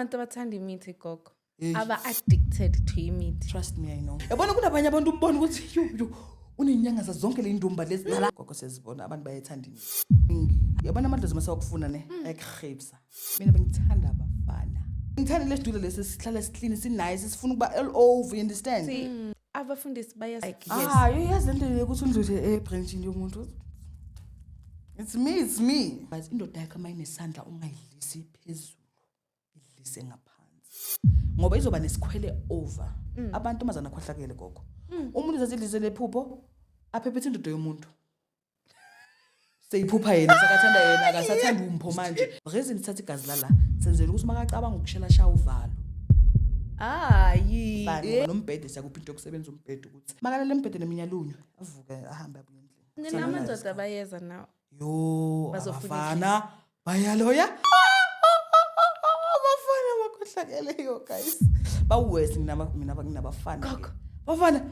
Kunabantu abathanda imithi, gogo. Hey. Aba-addicted to imithi. Trust me, I know. Yabona, kunabanye abantu umbona ukuthi yo yo, unenyanga zonke le ndumba lezi nala. Gogo, siyazibona, abantu bayethanda imithi. Yabona, amadlozi masawakufuna ne, ayakuhebisa. Mina bengithanda abafana, ngithanda lesidule lesi sihlala si-clean, si-nice, sifuna ukuba all over, you understand? See, abafundisi baya like, yes. Ah, uyazi lento yokuthi undlule ebranchini yomuntu. It's me, it's me. But indoda yakho uma inesandla, ungayidlisi phezulu, idlise ngaphansi. Ngoba izoba nesikhwele over. Abantu mazana khohlakele, gogo. Umuntu uzazidlise lephupho, aphephethe indoda yomuntu. Seyiphupha yena, sakathanda yena, akasathanda umpho manje. Reason sithatha igazi lala, senzela ukuthi makacabanga ukushela sha uvalo. Hayi. Ngoba nombhede siyakuphi into yokusebenza umbhede, ukuthi makalala embhede neminya lunywe, avuke ahambe abuye endlini. Nina amadoda bayeza nawo. Yo. Bazofuna. Abafana bayaloya, abafana bakhohlakeleyo guys, bawes. Mina nginabafana ke. Bafana.